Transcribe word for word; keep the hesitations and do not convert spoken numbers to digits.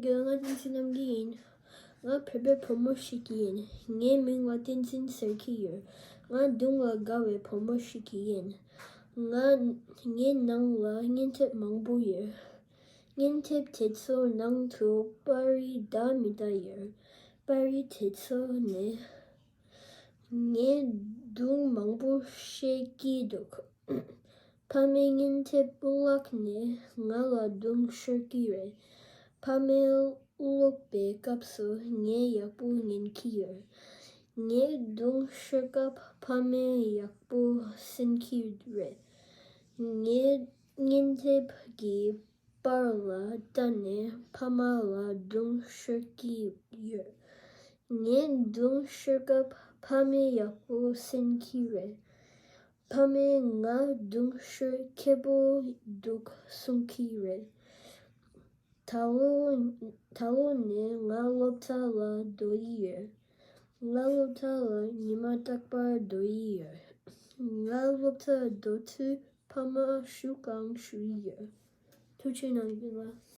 ཡོད། ང་བསྟན་འཛིན་རྣམ་རྒྱལ་ཡིན། ང་བོད་པའི་བུ་མོ་ཞིག་ཡིན། ངའི་མིང་ལ་བསྟན་འཛིན་ཟེར་གྱི་ཡོད། ང་སྒྲུང་ལ་དགའ་བའི་བུ་མོ་ཞིག་ཡིན། ང་ངའི་ནང་ལ་བརྙན་དེབ་མང་པོ་ཡོད། བརྙན་དེབ་དེ་ཚོའི་ནང་དུ་པར་རིས་འདྲ་མི་འདྲ་ཡོད། པར་རིས་དེ་ཚོ་ནས་ངས་སྒྲུང་མང་པོ་ཤེས་ཀྱི་འདུག་ཕ་མའི་བརྙན་དེབ་སྤུ་ལག་ནས་ང་ལ་སྒྲུང་ཤོད་ཀྱི་རེད། ཕ་མས་ཀློག་པའི་སྐབས་སུ་ངས་ཡག་པོ་ཉན་གྱི་ཡོད། ངས་སྒྲུང་ཤོད་སྐབས་ཕ་མས་ཡག་པོ་གསན་གྱི་རེད། ངས་བརྙན་དེབ་ཀྱི་པར་ལ་ལྟ་ནས་ཕ་མ་ལ་སྒྲུང་ཤོད་ཀྱི་ཡོད། ངས་སྒྲུང་ཤོད་སྐབས་ཕ་མས་ཡག་པོ་གསན་གྱི་རེད། ཕ་མས་ང་སྒྲུང་ཤོད་མཁས་པོ་འདུག་གསུང་གི་རེད། ད་ལོ་ད་ལོ་ནས་ང་སློབ་གྲྭ་ལ་འགྲོ་ཡི་ཡོད། ང་སློབ་གྲྭ་ལ་ཉི་མ་རྟག་པར་འགྲོ་ཡི་ཡོད། ང་སློབ་གྲྭ་འགྲོ་དུས་ཕ་མ་ཞུ་གང་ཞུ་ཡི་ཡོད། ཐུགས་རྗེ་གནང་ཡིན་ལ།